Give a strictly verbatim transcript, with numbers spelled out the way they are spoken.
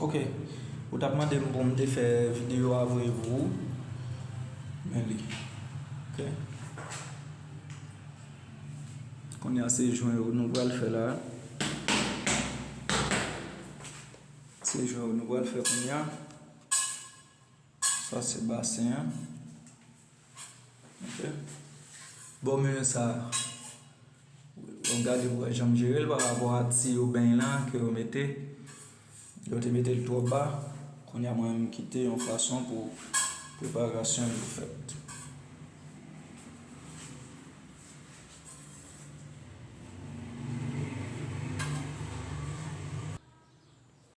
Ok. Ou t ap mande m pou m te fè videyo a voye pou ou. Men li. Ok. Kounye a se jwen yo nou pral fè la. Se jwen yo nou pral fè kounye a. Sa se basen an. Ok. Bò mwen sa. Ou gade pou wè jan m jere l pa rapò a tiyo beny lan ke yo mete. Yo te mete l twò ba. Kounye a mwen m kite yon fason pou preparasyon yo fèt.